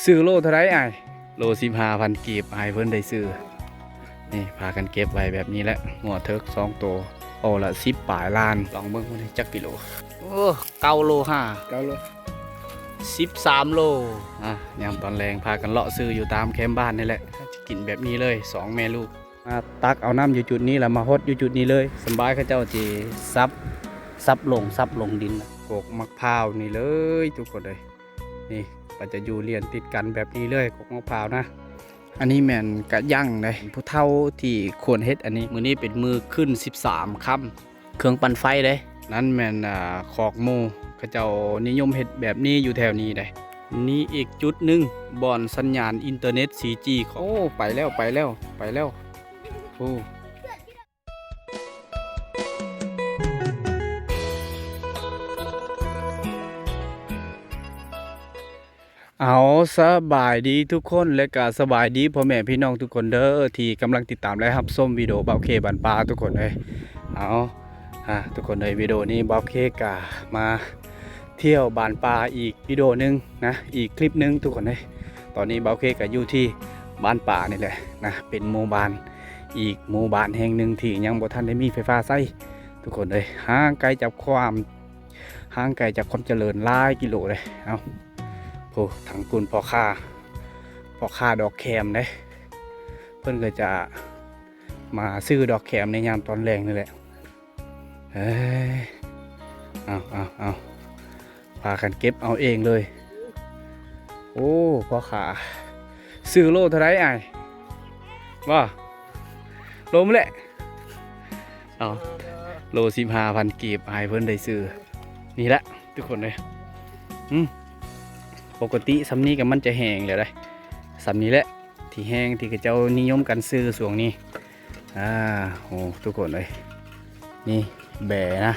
ຊື້ໂລເທົ່າໃດອ້າຍ? ໂລສິບຫ້າພັນກີບ ອ້າຍເພິ່ນໄດ້ຊື້. ນີ້ ພາກັນເກັບໄວ້ແບບນີ້ແຫຼະ. ງົວເຖິກສອງໂຕ ໂຕລະສິບປາຍລ້ານ. ລອງເບິ່ງວ່າຈັກກິໂລ. ໂອ້ ເກົ້າໂລຫ້າ. ເກົ້າໂລ. ສິບສາມໂລ. ອ່າ ຍາມຕອນແລງພາກັນເລາະຊື້ຢູ່ຕາມແຄມບ້ານນີ້ແຫຼະ. ຈະກິນແບບນີ້ເລີຍ ສອງແມ່ລູກ. ມາຕັກເອົານ້ຳຢູ່ຈຸດນີ້ ແລ້ວມາຫົດຢູ່ຈຸດນີ້ເລີຍ. ສຳບາຍ ເຂົາເຈົ້າຊິສັບ ສັບລົງ ສັບລົງດິນ. ກົກໝາກພ້າວນີ້ເລີຍ ທຸກຄົນເອີຍ. ນີ້ ກໍຈະຢູ່ລຽນຕິດກັນແບບນີ້ເລີຍ ກົກໝາກພ້າວນະ. ອັນນີ້ແມ່ນກະຍັງເດ້ ຜູ້ເຖົ້າທີ່ຄວນເຮັດອັນນີ້. ມື້ນີ້ເປັນມື້ຂຶ້ນສິບສາມຄ່ຳ ເຄື່ອງປັ່ນໄຟເດ້. ນັ້ນແມ່ນ ອ່າ ຄອກໝູ ເຂົາເຈົ້ານິຍົມເຮັດແບບນີ້ຢູ່ແຖວນີ້ເດ້. ນີ້ອີກຈຸດໜຶ່ງ ບ່ອນສັນຍານອິນເຕີເນັດ ສີ່ຈີ ໂອ້ ໄປແລ້ວ ໄປແລ້ວ ໄປແລ້ວ. ໂອ້ ເອົາ ສະບາຍດີທຸກຄົນ ແລະກະສະບາຍດີພໍ່ແມ່ພີ່ນ້ອງທຸກຄົນເດີ ທີ່ກຳລັງຕິດຕາມ ແລະ ຮັບຊົມວິດີໂອບ່າວເຄບ້ານປ່າ ທຸກຄົນເອີຍ. ເອົາ ອ່າ ທຸກຄົນເອີຍ ວິດີໂອນີ້ບ່າວເຄກະມາທ່ຽວບ້ານປ່າອີກວິດີໂອໜຶ່ງນະ ອີກຄລິບໜຶ່ງ ທຸກຄົນເອີຍ. ຕອນນີ້ບ່າວເຄກະຢູ່ທີ່ບ້ານປ່ານີ້ແຫຼະນະ ເປັນໝູ່ບ້ານ ອີກໝູ່ບ້ານແຫ່ງໜຶ່ງທີ່ຍັງບໍ່ທັນໄດ້ມີໄຟຟ້າໃຊ້ ທຸກຄົນເອີຍ. ຫ່າງໄກຈາກຄວາມ ຫ່າງໄກຈາກຄວາມຈະເລີນຫຼາຍກິໂລເລີຍ. ເອົ້າ ໂອ້ ທາງພຸ້ນພໍ່ຄ້າ ພໍ່ຄ້າດອກແຄມເດ້ ເພິ່ນກໍຈະມາຊື້ດອກແຄມໃນຍາມຕອນແລງນີ້ແຫຼະ. ເອີ ເອົາ ເອົາ ເອົາ ພາກັນເກັບເອົາເອງເລີຍ. ໂອ້ ພໍ່ຄ້າ ຊື້ໂລເທົ່າໃດອ້າຍ? ບໍ່ ໂລມື້ແຫຼະ. ເອົາ ໂລສິບຫ້າພັນກີບ ໃຫ້ເພິ່ນໄດ້ຊື້. ນີ້ແຫຼະ ທຸກຄົນເອີຍ. ອືມ ປົກກະຕິສ່ຳນີ້ກໍມັນຈະແຫ້ງແລ້ວເດ້. ສ່ຳນີ້ແຫຼະ ທີ່ແຫ້ງທີ່ເຂົາເຈົ້ານິຍົມກັນຊື້ຊ່ວງນີ້. ອ່າ ໂອ້ ທຸກຄົນເອີຍ ນີ້ແບນະ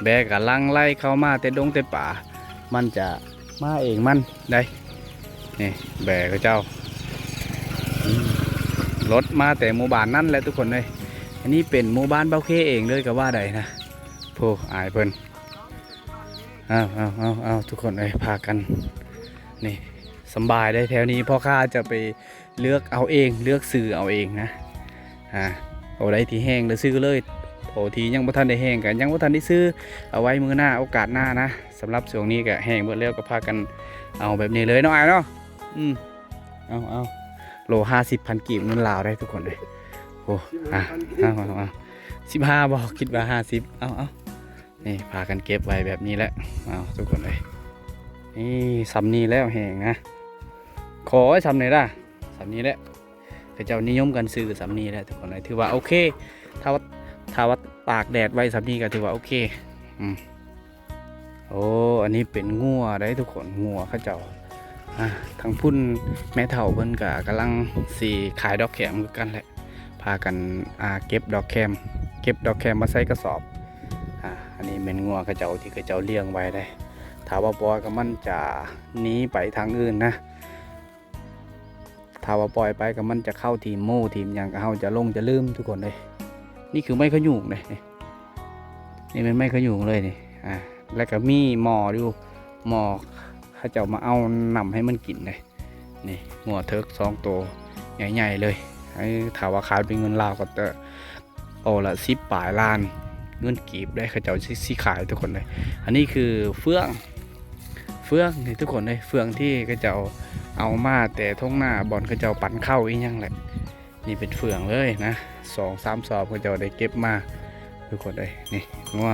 ແບກໍຫຼັ່ງໄຫຼເຂົ້າມາແຕ່ດົງແຕ່ປ່າ ມັນຈະມາເອງມັນໄດ້. ນີ້ແບເຂົາເຈົ້າ ອືມ ລົດມາແຕ່ໝູ່ບ້ານນັ້ນແຫຼະ ທຸກຄົນເອີຍ. ອັນນີ້ເປັນໝູ່ບ້ານບ່າວເຄເອງເລີຍກໍວ່າໄດ້ນະ. ໂອ້ ອາຍເພິ່ນ. ເອົາ ເອົາ ເອົາ ເອົາ ທຸກຄົນເອີຍ ພາກັນ ນີ້ ສຳບາຍເດ້ ແຖວນີ້ພໍ່ຄ້າຈະໄປເລືອກເອົາເອງ ເລືອກຊື້ເອົາເອງນະ. ອ່າ ໂຕໃດທີ່ແຫ້ງແລ້ວຊື້ເລີຍ ໂຕທີ່ຍັງບໍ່ທັນໄດ້ແຫ້ງກໍຍັງບໍ່ທັນໄດ້ຊື້ ເອົາໄວ້ມື້ໜ້າ ໂອກາດໜ້ານະ. ສຳລັບຊ່ວງນີ້ກໍແຫ້ງເບິດແລ້ວ ກໍພາກັນເອົາແບບນີ້ເລີຍເນາະ ອ້າຍເນາະ. ອືມ ເອົາ ເອົາ ໂລຫ້າສິບພັນກີບເງິນລາວໄດ້ ທຸກຄົນເອີຍ. ໂອ້ ອ່າ ເອົາ ເອົາ ເອົາ ສິບຫ້າບໍ່ ຄິດວ່າຫ້າສິບ. ເອົາ ເອົາ ນີ້ ພາກັນເກັບໄວ້ແບບນີ້ແຫຼະ. ເອົາ ທຸກຄົນເອີຍ ນີ້ ສ່ຳນີ້ແລ້ວແຫ້ງນະ ຂໍໄວ້ສ່ຳນີ້ລະ ສ່ຳນີ້ແຫຼະ. ເຂົາເຈົ້ານິຍົມກັນຊື້ສ່ຳນີ້ແຫຼະ ທຸກຄົນເອີຍ ຖືວ່າໂອເຄ. ຖ້າວ່າ ຖ້າວ່າຕາກແດດໄວ້ສ່ຳນີ້ກໍຖືວ່າໂອເຄ. ອືມ ໂອ້ ອັນນີ້ເປັນງົວໄດ໋ ທຸກຄົນ ງົວເຂົາເຈົ້າ. ອ່າ ທາງພຸ້ນແມ່ເຖົ້າເພິ່ນກໍກຳລັງຊິຂາຍດອກແຄມຄືກັນແຫຼະ. ພາກັນ ອ່າ ເກັບດອກແຄມ ເກັບດອກແຄມມາໃສ່ກະສອບ. ອ່າ ອັນນີ້ແມ່ນງົວເຂົາເຈົ້າທີ່ເຂົາເຈົ້າລ້ຽງໄວ້ເດ້. ຖ້າວ່າປ່ອຍກໍມັນຈະໜີໄປທາງອື່ນນະ ຖ້າວ່າປ່ອຍໄປກໍມັນຈະເຂົ້າທີມໝູ່ທີມຫຍັງ ກໍເຮົາຈະຫຼົງຈະລືມ ທຸກຄົນເອີຍ. ນີ້ຄືໄມ້ຂະຫຍູງເດ້ ນີ້ ນີ້ແມ່ນໄມ້ຂະຫຍູງເລີຍນີ້. ອ່າ ແລ້ວກໍມີໝໍ້ຢູ່ ໝໍ້ເຂົາເຈົ້າມາເອົານ້ຳໃຫ້ມັນກິນເດ້. ນີ້ງົວເຖິກສອງໂຕໃຫຍ່ໆເລີຍ. ເອີ ຖ້າວ່າຂາຍເປັນເງິນລາວກໍຈະໂຕລະສິບປາຍລ້ານເງິນກີບໄດ໋ ເຂົາເຈົ້າຊິ ຊິຂາຍ ທຸກຄົນເອີຍ. ອັນນີ້ຄືເຟືອງ ເຟືອງນີ້ ທຸກຄົນເອີຍ ເຟືອງທີ່ເຂົາເຈົ້າເອົາມາແຕ່ທົ່ງນາ ບ່ອນເຂົາເຈົ້າປັນເຂົ້າອີ່ຫຍັງແຫຼະ. ນີ້ເປັນເຟືອງເລີຍນະ ສອງສາມສອບເຂົາເຈົ້າໄດ້ເກັບມາ ທຸກຄົນເອີຍ. ນີ້ງົວ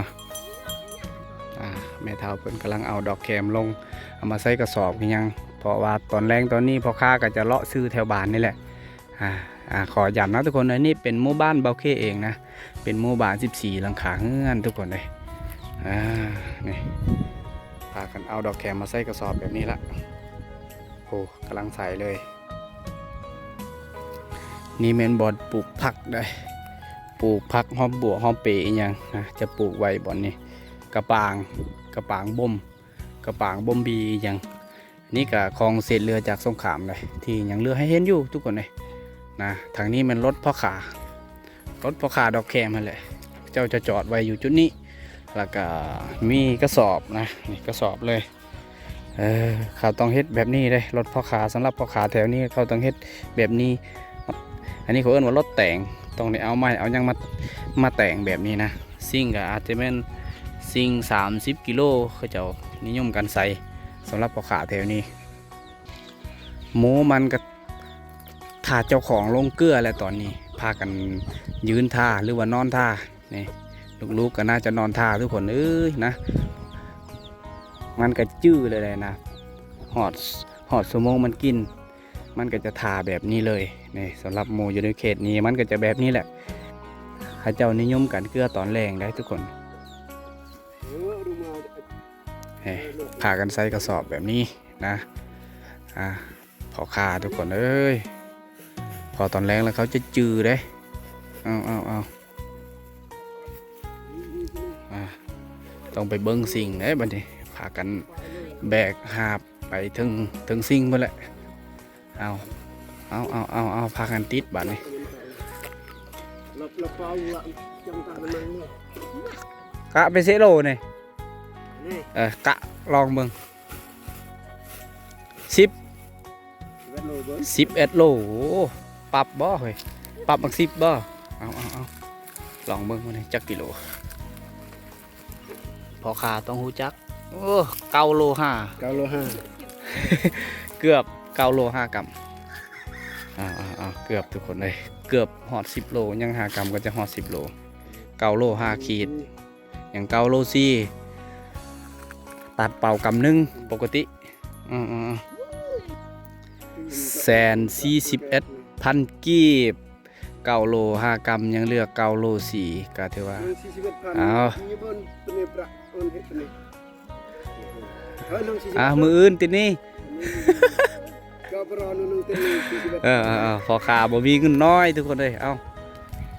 ອ່າ ແມ່ເຖົ້າເພິ່ນກຳລັງເອົາດອກແຄມລົງ ເອົາມາໃສ່ກະສອບອີ່ຫຍັງ ເພາະວ່າຕອນແລງຕອນນີ້ພໍ່ຄ້າກໍຈະເລາະຊື້ແຖວບ້ານນີ້ແຫຼະ. ອ່າ ອ່າ ຂໍຢ້ຳນະ ທຸກຄົນເອີຍ ນີ້ເປັນໝູ່ບ້ານບ່າວເຄເອງນະ ເປັນໝູ່ບ້ານສິບສີ່ຫຼັງຄາເຮືອນ ທຸກຄົນເອີຍ. ອ່າ ນີ້ ພາກັນເອົາດອກແຄມມາໃສ່ກະສອບແບບນີ້ລະ. ໂອ້ ກຳລັງໃສ່ເລີຍ. ນີ້ແມ່ນບ່ອນປູກຜັກເດ້ ປູກຜັກ ຫອມບົວ ຫອມເປອີ່ຫຍັງນະ ຈະປູກໄວ້ບ່ອນນີ້. ກະປາງ ກະປາງບົ່ມ ກະປາງບົ່ມບີອີ່ຫຍັງ. ນີ້ກະຂອງເສດເຫຼືອຈາກສົງຄາມເດ້ ທີ່ຍັງເຫຼືອໃຫ້ເຫັນຢູ່ ທຸກຄົນເອີຍນະ. ທາງນີ້ແມ່ນລົດພໍ່ຄ້າ ລົດພໍ່ຄ້າດອກແຄມຫັ້ນແຫຼະ ເຂົາເຈົ້າຈະຈອດໄວ້ຢູ່ຈຸດນີ້. ແລ້ວກະມີກະສອບນະ ນີ້ກະສອບເລີຍ. ເອີ ເຂົາຕ້ອງເຮັດແບບນີ້ເດ້ ລົດພໍ່ຄ້າ ສຳລັບພໍ່ຄ້າແຖວນີ້ເຂົາຕ້ອງເຮັດແບບນີ້. ອັນນີ້ເຂົາເອີ້ນວ່າລົດແຕ່ງ ຕ້ອງໄດ້ເອົາໄມ້ເອົາຫຍັງມາ ມາແຕ່ງແບບນີ້ນະ. ຊິງກະອາດຈະແມ່ນຊິງສາມສິບກິໂລ ເຂົາເຈົ້ານິຍົມກັນໃສ່ ສຳລັບພໍ່ຄ້າແຖວນີ້. ໝູມັນກະຖ້າເຈົ້າຂອງລົງເກືອແລ້ວ ຕອນນີ້ພາກັນຢືນຖ້າ ຫຼືວ່ານອນຖ້າ. ນີ້ ລູກໆກໍໜ້າຈະນອນຖ້າທຸກຄົນເອີຍນະ. ມັນກໍຈື່ເລີຍແຫຼະນະ ຮອດ ຮອດຊົ່ວໂມງມັນກິນ ມັນກໍຈະຖ້າແບບນີ້ເລີຍ. ນີ້ ສຳລັບໝູຢູ່ໃນເຂດນີ້ ມັນກໍຈະແບບນີ້ແຫຼະ. ເຂົາເຈົ້ານິຍົມກັນເກືອຕອນແລງໄດ໋ທຸກຄົນ. ເອີ ພາກັນໃສ່ກະສອບແບບນີ້ນະ. ອ່າ ພໍ່ຄ້າທຸກຄົນເອີຍ ພໍຕອນແລງແລ້ວເຂົາຈະຈື່ເດ້. ເອົາ ເອົາ ເອົາ ອ່າ ຕ້ອງໄປເບິ່ງຊິງເດ້ບັດນີ້ ພາກັນແບກຫາບໄປເທິງ ເທິງຊິງພຸ້ນແຫຼະ. ເອົາ ເອົາ ເອົາ ເອົາ ເອົາ ພາກັນຕິດບັດນີ້. ກະໄປເຊໂລນີ້ ນີ້ ເອີ ກະລອງເບິ່ງ. ສິບ ສິບເອັດໂລ ໂອ້ ປັບບໍ່ເຮີ້ຍ ປັບມັກສິບບໍ່? ເອົາ ເອົາ ເອົາ ລອງເບິ່ງມື້ນີ້ຈັກກິໂລ ພໍ່ຄ້າຕ້ອງຮູ້ຈັກ. ໂອ້ ເກົ້າໂລຫ້າ ເກົ້າໂລຫ້າ ເກືອບເກົ້າໂລຫ້າກຳ. ເອົາ ເອົາ ເອົາ ເກືອບທຸກຄົນເອີຍ ເກືອບຮອດສິບໂລ ຍັງຫ້າກຳກໍຈະຮອດສິບໂລ. ເກົ້າໂລຫ້າຂີດ ຍັງເກົ້າໂລສີ່ ຕັດເປົ່າກຳໜຶ່ງປົກກະຕິ. ອືມ ແສນສີ່ສິບເອັດພັນກີບ ເກົ້າໂລຫ້າກຳ ຍັງເຫຼືອເກົ້າໂລສີ່ ກໍຖືວ່າ ເອົາ ອ່າ ມື້ອື່ນຕິດໜີ້. ເອີ ເອີ ເອີ ພໍ່ຄ້າບໍ່ມີເງິນນ້ອຍທຸກຄົນເອີຍ. ເອົາ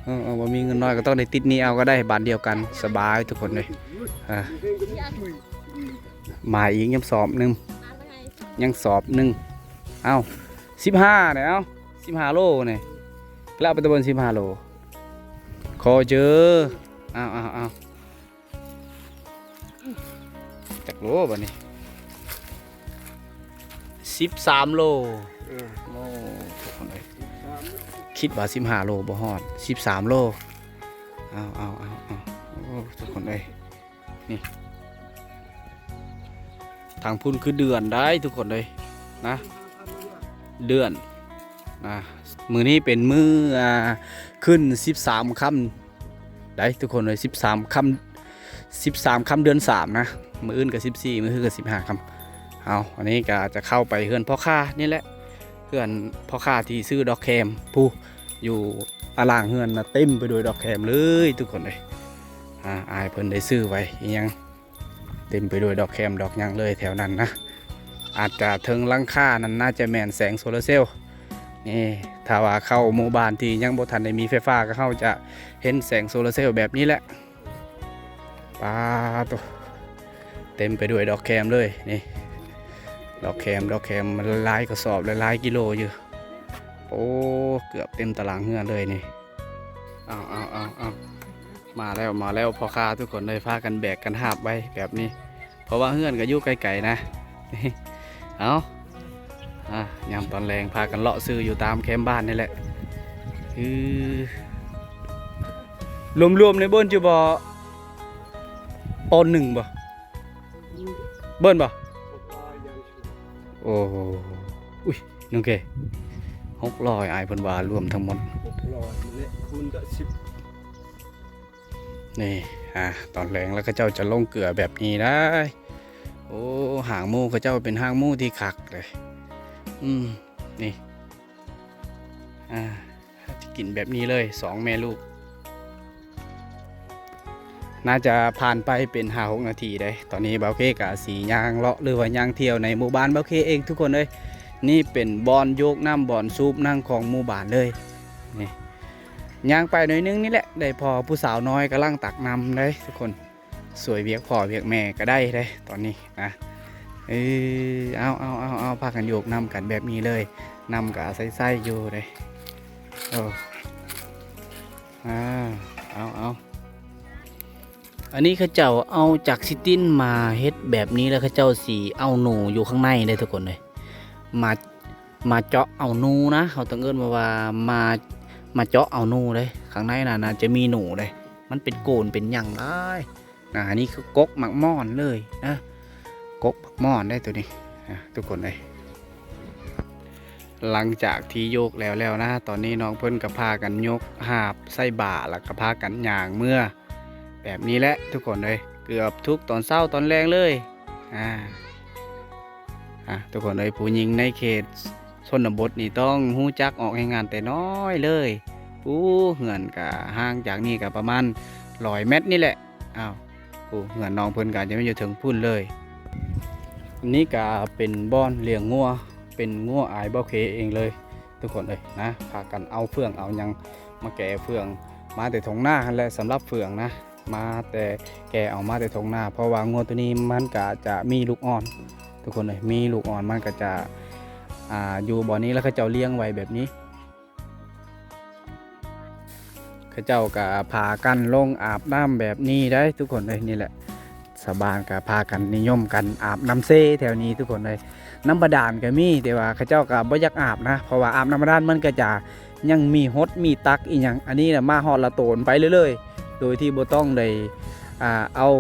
ເອີ ເອີ ບໍ່ມີເງິນນ້ອຍກໍຕ້ອງໄດ້ຕິດໜີ້ເອົາກໍໄດ້ ບາດດຽວກັນ ສະບາຍທຸກຄົນເອີຍ. ອ່າ ມາອີກ ຍັງສອບໜຶ່ງ ຍັງສອບໜຶ່ງ. ເອົາ ສິບຫ້າແລ້ວ ສິບຫ້າໂລນີ້ ແລ້ວໄປຕະເບິ່ງສິບຫ້າໂລ ຂໍເຈີ. ເອົາ ເອົາ ເອົາ ຈັກໂລບັດນີ້ ສິບສາມໂລ. ເອີ ໂອ້ ທຸກຄົນເອີຍ ສິບສາມໂລ ຄິດວ່າສິບຫ້າໂລບໍ່ຮອດ ສິບສາມໂລ. ເອົາ ເອົາ ເອົາ ເອົາ ໂອ້ ທຸກຄົນເອີຍ ນີ້ ທາງພຸ້ນຄືເດືອນໄດ໋ທຸກຄົນເອີຍນະ ເດືອນນະ. ມື້ນີ້ເປັນມື້ ອ່າ ຂຶ້ນສິບສາມຄ່ຳໄດ໋ທຸກຄົນເອີຍ ສິບສາມຄ່ຳ ສິບສາມຄ່ຳເດືອນສາມນະ. ມື້ອື່ນກໍສິບສີ່ ມື້ຮືກໍສິບຫ້າຄ່ຳ. ເອົາ ອັນນີ້ກໍຈະເຂົ້າໄປເຮືອນພໍ່ຄ້ານີ້ແຫຼະ ເຮືອນພໍ່ຄ້າທີ່ຊື້ດອກແຄມ ຜູ້ ຢູ່ອາລ່າງເຮືອນນະ ເຕັມໄປດ້ວຍດອກແຄມເລີຍທຸກຄົນເອີຍ. ອ່າ ອ້າຍເພິ່ນໄດ້ຊື້ໄວ້ອີ່ຫຍັງ ເຕັມໄປດ້ວຍດອກແຄມດອກຫຍັງເລີຍແຖວນັ້ນນະ. ອາດຈະເທິງຫຼັງຄານັ້ນໜ້າຈະແມ່ນແສງໂຊລາເຊວ. ນີ້ ຖ້າວ່າເຂົ້າໝູ່ບ້ານທີ່ຍັງບໍ່ທັນໄດ້ມີໄຟຟ້າ ກໍເຮົາຈະເຫັນແສງໂຊລາເຊວແບບນີ້ແຫຼະ. ປາໂຕ ເຕັມໄປດ້ວຍດອກແຄມເລີຍນີ້ ດອກແຄມ ດອກແຄມ ຫຼາຍກະສອບ ຫຼາຍໆກິໂລຢູ່. ໂອ້ ເກືອບເຕັມຕາລາງເຮືອນເລີຍນີ້. ເອົາ ເອົາ ເອົາ ເອົາ ມາແລ້ວ ມາແລ້ວ ພໍ່ຄ້າທຸກຄົນເລີຍ ພາກັນແບກກັນຫາບໄວ້ແບບນີ້ ເພາະວ່າເຮືອນກໍຢູ່ໃກ້ໆນະ. ເອົາ ອ່າ ຍາມຕອນແລງພາກັນເລາະຊື້ຢູ່ຕາມແຄມບ້ານນີ້ແຫຼະ. ຄື ລວມໆ ໃນເບິ່ນຢູ່ບໍ່ ປານໜຶ່ງບໍ່? ເບິ່ນບໍ່? ໂອ້ ອຸ້ຍ ນ້ອງເກ ຫົກຮ້ອຍ ອ້າຍເພິ່ນວ່າລວມທັງໝົດ ຫົກຮ້ອຍ ນີ້ແຫຼະ ຄູນກັບສິບ. ນີ້ ອ່າ ຕອນແລງແລ້ວເຂົາເຈົ້າຈະລົງເກືອແບບນີ້ໄດ໋. ໂອ້ ຫາງໝູເຂົາເຈົ້າເປັນຫາງໝູທີ່ຄັກເລີຍ. ອືມ ນີ້ ອ່າ ຈະກິນແບບນີ້ເລີຍ ສອງແມ່ລູກ. ໜ້າຈະຜ່ານໄປເປັນຫ້າຫົກນາທີເດ້. ຕອນນີ້ບ່າວເຄກະຊິຍ່າງເລາະ ຫຼືວ່າຍ່າງທ່ຽວໃນໝູ່ບ້ານບ່າວເຄເອງທຸກຄົນເອີຍ. ນີ້ເປັນບ່ອນໂຍກນ້ຳ ບ່ອນສູບນ້ຳຂອງໝູ່ບ້ານເລີຍ. ນີ້ ຍ່າງໄປໜ້ອຍໜຶ່ງນີ້ແຫຼະ ໄດ້ພໍຜູ້ສາວນ້ອຍກຳລັງຕັກນ້ຳເດ້ທຸກຄົນ. ຊ່ວຍວຽກພໍ່ວຽກແມ່ກໍໄດ້ເດ້ຕອນນີ້ນະ. ເອີ ເອົາ ເອົາ ເອົາ ເອົາ ພາກັນໂຍກນ້ຳກັນແບບນີ້ເລີຍ. ນ້ຳກໍໃສໆຢູ່ເດ້. ເອີ ອ່າ ເອົາ ເອົາ. ອັນນີ້ເຂົາເຈົ້າເອົາຈັກຊິຕິນມາເຮັດແບບນີ້ ແລ້ວເຂົາເຈົ້າຊິເອົາໜູຢູ່ຂ້າງໃນເດ້ທຸກຄົນເອີຍ ມາ ມາເຈາະເອົາໜູນະ ເຮົາຕ້ອງເອີ້ນວ່າ ມາ ມາເຈາະເອົາໜູເດ້. ຂ້າງໃນນັ້ນນະຈະມີໜູເດ້ ມັນເປັນໂກນເປັນຫຍັງຫຼາຍນະ. ອັນນີ້ຄືກົກໝາກມ່ອນເລີຍນະ ກົກໝາກມ່ອນເດ້ໂຕນີ້ນະ ທຸກຄົນເອີຍ. ຫຼັງຈາກທີ່ໂຍກແລ້ວແລ້ວນະ ຕອນນີ້ນ້ອງເພິ່ນກໍພາກັນຍົກຫາບໃສ່ບ່າ ແລ້ວກໍພາກັນຍ່າງເມືອ ແບບນີ້ແຫຼະທຸກຄົນເອີຍ ເກືອບທຸກຕອນເຊົ້າຕອນແລງເລີຍ. ອາ ອາ ທຸກຄົນເອີຍ ຜູ້ຍິງໃນເຂດຊົນນະບົດນີ້ຕ້ອງຮູ້ຈັກອອກແຮງງານແຕ່ນ້ອຍເລີຍ. ປູ ເຮືອນກະຫ່າງຈາກນີ້ກະປະມານຮ້ອຍແມັດນີ້ແຫຼະ. ອ້າວ ໂອ້ ເຮືອນນ້ອງເພິ່ນກໍຈະແມ່ນຢູ່ເທິງພຸ້ນເລີຍ. ອັນນີ້ກໍເປັນບ່ອນລ້ຽງງົວ ເປັນງົວອ້າຍບ່າວເຄເອງເລີຍທຸກຄົນເອີຍນະ. ພາກັນເອົາເຟືອງເອົາຫຍັງມາແກ່ເຟືອງ ມາແຕ່ທົ່ງນາຫັ້ນແຫຼະ ສຳລັບເຟືອງນະ ມາແຕ່ແກ່ເອົາມາແຕ່ທົ່ງນາ ເພາະວ່າງົວໂຕນີ້ມັນກະຈະມີລູກອ່ອນທຸກຄົນເອີຍ ມີລູກອ່ອນ ມັນກະຈະ ອ່າ ຢູ່ບ່ອນນີ້ ແລ້ວເຂົາເຈົ້າລ້ຽງໄວ້ແບບນີ້. ເຂົາເຈົ້າກໍພາກັນລົງອາບນ້ຳແບບນີ້ໄດ໋ທຸກຄົນເອີຍ. ນີ້ແຫຼະ ຊາວບ້ານກໍພາກັນນິຍົມກັນອາບນ້ຳເຊແຖວນີ້ທຸກຄົນເອີຍ. ນ້ຳບາດານກໍມີ ແຕ່ວ່າເຂົາເຈົ້າກໍບໍ່ຢາກອາບນະ ເພາະວ່າອາບນ້ຳບາດານມັນກໍຈະຍັງມີຫົດມີຕັກອີ່ຫຍັງ. ອັນນີ້ນະ ມາຮອດລະໂຕນໄປເລີຍໆ ໂດຍທີ່ບໍ່ຕ້ອງໄດ້ ອ່າ ເອົາ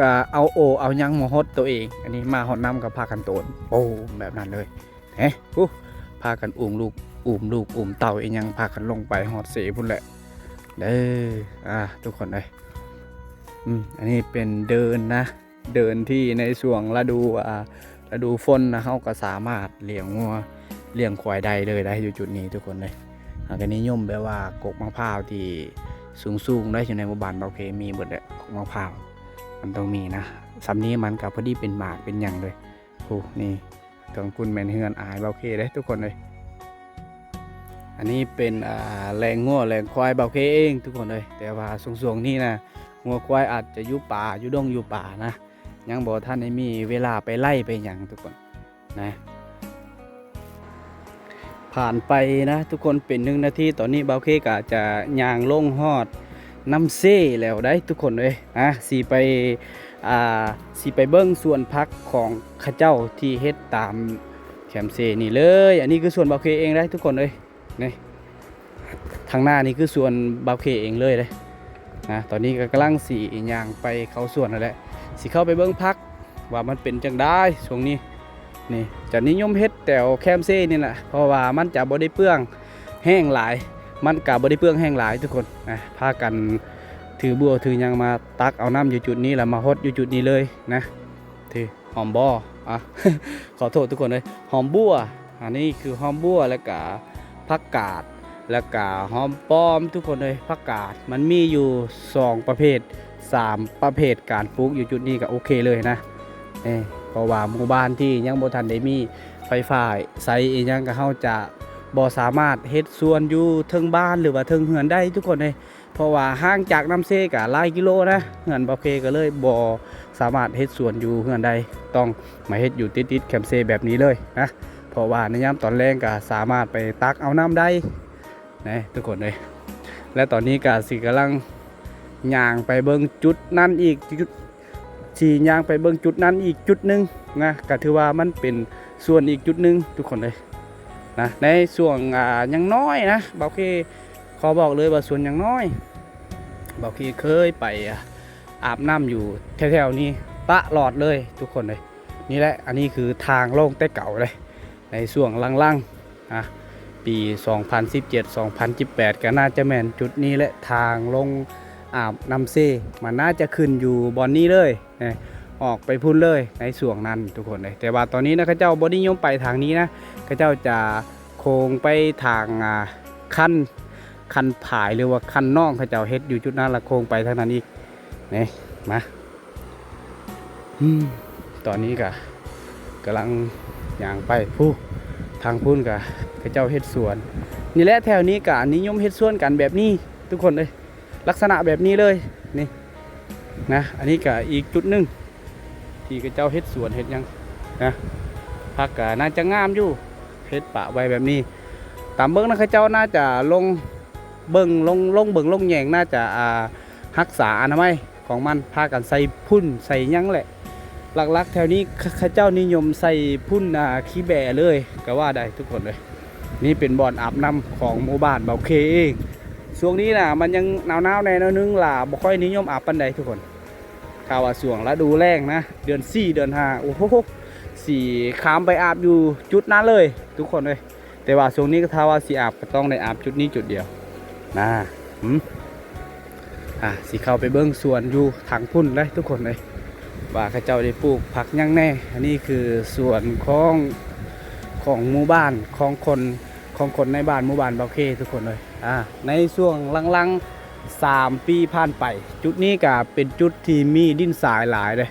ອ່າ ເອົາໂອເອົາຫຍັງມາຫົດໂຕເອງ. ອັນນີ້ມາຮອດນ້ຳກໍພາກັນໂຕນ ໂອ້ ແບບນັ້ນເລີຍ. ເອີ ຜູ້ ພາກັນອຸ້ມລູກ ອຸ້ມລູກອຸ້ມເຕົ້າອີ່ຫຍັງ ພາກັນລົງໄປຮອດເຊພຸ້ນແຫຼະເດີ. ອ່າ ທຸກຄົນເອີຍ ອືມ ອັນນີ້ເປັນເດີ່ນນະ ເດີ່ນທີ່ໃນຊ່ວງລະດູ ອ່າ ລະດູຝົນນະ ເຮົາກໍສາມາດລ້ຽງງົວລ້ຽງຄວາຍໄດ້ເລີຍໄດ໋ ຢູ່ຈຸດນີ້ທຸກຄົນເອີຍ. ເຮົາກໍນິຍົມແບບວ່າກົກໝາກພ້າວທີ່ສູງໆໄດ໋ ຢູ່ໃນໝູ່ບ້ານບ່າວເຄມີເບິດແຫຼະ ກົກໝາກພ້າວ ມັນຕ້ອງມີນະ. ສ່ຳນີ້ມັນກໍພໍດີເປັນໝາກເປັນຫຍັງເລີຍ. ໂອ້ ນີ້ ທາງພຸ້ນແມ່ນເຮືອນອ້າຍບ່າວເຄເດ້ທຸກຄົນເອີຍ. ອັນນີ້ເປັນ ອ່າ ແລ້ງງົວແລ້ງຄວາຍບ່າວເຄເອງທຸກຄົນເອີຍ. ແຕ່ວ່າຊ່ວງໆນີ້ນະ ງົວຄວາຍອາດຈະຢູ່ປ່າ ຢູ່ດົງຢູ່ປ່ານະ ຍັງບໍ່ທັນໄດ້ມີເວລາໄປໄລ່ໄປຫຍັງທຸກຄົນນະ. ຜ່ານໄປນະທຸກຄົນ ເປັນໜຶ່ງນາທີ ຕອນນີ້ບ່າວເຄກໍຈະຍ່າງລົງຮອດນ້ຳເຊແລ້ວໄດ໋ທຸກຄົນເອີຍ. ອ່າ ຊິໄປ ອ່າ ຊິໄປເບິ່ງສວນຜັກຂອງເຂົາເຈົ້າທີ່ເຮັດຕາມແຄມເຊນີ້ເລີຍ. ອັນນີ້ຄືສວນບ່າວເຄເອງໄດ໋ທຸກຄົນເອີຍ. ນີ້ ທາງໜ້ານີ້ຄືສວນບ່າວເຄເອງເລີຍເດ້ນະ. ຕອນນີ້ກໍກຳລັງຊິຍ່າງໄປເຂົ້າສວນຫັ້ນແຫຼະ ຊິເຂົ້າໄປເບິ່ງຜັກວ່າມັນເປັນຈັ່ງໃດຊ່ວງນີ້. ນີ້ຈະນິຍົມເຮັດແຖວແຄມເຊນີ້ແຫຼະ ເພາະວ່າມັນຈະບໍ່ໄດ້ເປືອງແຮງຫຼາຍ ມັນກະບໍ່ໄດ້ເປືອງແຮງຫຼາຍທຸກຄົນນະ. ພາກັນຖືບົວຖືຫຍັງມາຕັກເອົານ້ຳຢູ່ຈຸດນີ້ ແລ້ວມາຫົດຢູ່ຈຸດນີ້ເລີຍນະ. ທີ່ຫອມບົວ ອ່າ ຂໍໂທດທຸກຄົນເອີຍ ຫອມບົວ. ອັນນີ້ຄືຫອມບົວ ແລ້ວກະຜັກກາດ ແລ້ວກະຫອມປ້ອມທຸກຄົນເອີຍ. ຜັກກາດມັນມີຢູ່ສອງປະເພດ ສາມປະເພດ ການປູກຢູ່ຈຸດນີ້ກໍໂອເຄເລີຍນະ. ເອີ ເພາະວ່າໝູ່ບ້ານທີ່ຍັງບໍ່ທັນໄດ້ມີໄຟຟ້າໃຊ້ອີ່ຫຍັງ ກໍເຮົາຈະບໍ່ສາມາດເຮັດສວນຢູ່ເທິງບ້ານ ຫຼືວ່າເທິງເຮືອນໄດ້ທຸກຄົນເອີຍ. ເພາະວ່າຫ່າງຈາກນ້ຳເຊກະຫຼາຍກິໂລນະ ເຮືອນບ່າວເຄກໍເລີຍບໍ່ສາມາດເຮັດສວນຢູ່ເຮືອນໄດ້ ຕ້ອງມາເຮັດຢູ່ຕິດໆແຄມເຊແບບນີ້ເລີຍນະ. ເພາະວ່າໃນຍາມຕອນແລງກະສາມາດໄປຕັກເອົານ້ຳໄດ້ນະທຸກຄົນເອີຍ. ແລະຕອນນີ້ກະຊິກຳລັງຍ່າງໄປເບິ່ງຈຸດນັ້ນອີກຈຸດ ຊິຍ່າງໄປເບິ່ງຈຸດນັ້ນອີກຈຸດໜຶ່ງນະ ກະຖືວ່າມັນເປັນສວນອີກຈຸດໜຶ່ງທຸກຄົນເອີຍນະ. ໃນຊ່ວງ ອ່າ ຍັງນ້ອຍນະ ບ່າວເຄຂໍບອກເລີຍວ່າສວນຍັງນ້ອຍ ບ່າວເຄເຄີຍໄປ ອ່າ ອາບນ້ຳຢູ່ແຖວໆນີ້ຕະຫຼອດເລີຍທຸກຄົນເອີຍ. ນີ້ແຫຼະ ອັນນີ້ຄືທາງລົງແຕ່ເກົ່າເດ້ ໃນຊ່ວງຫຼັງໆ ອ່າ ປີສອງພັນສິບເຈັດ ສອງພັນສິບແປດ ກໍໜ້າຈະແມ່ນຈຸດນີ້ແຫຼະ ທາງລົງອາບນ້ຳເຊ ມັນໜ້າຈະຂຶ້ນຢູ່ບ່ອນນີ້ເລີຍ ເອີ ອອກໄປພຸ້ນເລີຍໃນຊ່ວງນັ້ນທຸກຄົນເອີຍ. ແຕ່ວ່າຕອນນີ້ນະ ເຂົາເຈົ້າບໍ່ນິຍົມໄປທາງນີ້ນະ ເຂົາເຈົ້າຈະໂຄ້ງໄປທາງ ອ່າ ຄັນ ຄັນຜາຍ ຫຼືວ່າຄັນນ້ອງ ເຂົາເຈົ້າເຮັດຢູ່ຈຸດນັ້ນ ແລ້ວໂຄ້ງໄປທາງນັ້ນອີກ. ນີ້ ມາ ອືມ ຕອນນີ້ກະກຳລັງຍ່າງໄປ ຜູ້ ທາງພຸ້ນກະເຂົາເຈົ້າເຮັດສວນ. ນີ້ແຫຼະ ແຖວນີ້ກະນິຍົມເຮັດສວນກັນແບບນີ້ທຸກຄົນເອີຍ ລັກສະນະແບບນີ້ເລີຍ ນີ້ນະ. ອັນນີ້ກະອີກຈຸດໜຶ່ງທີ່ເຂົາເຈົ້າເຮັດສວນເຮັດຫຍັງນະ ຜັກກະໜ້າຈະງາມຢູ່ ເຮັດປະໄວ້ແບບນີ້. ຕາມເບິ່ງນະ ເຂົາເຈົ້າໜ້າຈະລົງເບິ່ງ ລົງ ລົງເບິ່ງລົງແຍງ ໜ້າຈະ ອ່າ ຮັກສາອະນາໄມ ຂອງມັນ ພາກັນໃສ່ຝຸ່ນໃສ່ຫຍັງແຫຼະ. ຫຼັກໆແຖວນີ້ເຂົາເຈົ້ານິຍົມໃສ່ຝຸ່ນ ອ່າ ຂີ້ແບ້ເລີຍກໍວ່າໄດ້ທຸກຄົນເອີຍ. ນີ້ເປັນບ່ອນອາບນ້ຳຂອງໝູ່ບ້ານເບົາເຄເອງ. ຊ່ວງນີ້ນະ ມັນຍັງໜາວໆແດ່ໜ້ອຍໜຶ່ງ ລະບໍ່ຄ່ອຍນິຍົມອາບປານໃດທຸກຄົນ. ຖ້າວ່າຊ່ວງລະດູແລ້ງນະ ເດືອນສີ່ ເດືອນຫ້າ ໂອ້ໂຫ ຊິຂ້າມໄປອາບຢູ່ຈຸດນັ້ນເລີຍທຸກຄົນເອີຍ. ແຕ່ວ່າຊ່ວງນີ້ກໍຖ້າວ່າຊິອາບ ກໍຕ້ອງໄດ້ອາບຈຸດນີ້ຈຸດດຽວນະ. ຫືມ ອ່າ ຊິເຂົ້າໄປເບິ່ງສວນຢູ່ທາງພຸ້ນເດ້ທຸກຄົນເອີຍ ວ່າເຂົາເຈົ້າໄດ້ປູກຜັກຫຍັງແດ່. ອັນນີ້ຄືສວນຂອງ ຂອງໝູ່ບ້ານ ຂອງຄົນ ຂອງຄົນໃນບ້ານ ໝູ່ບ້ານເບົາເຄທຸກຄົນເອີຍ. ອ່າ ໃນຊ່ວງຫຼັງໆສາມປີຜ່ານໄປ ຈຸດນີ້ກະເປັນຈຸດທີ່ມີດິນຊາຍຫຼາຍເດ້.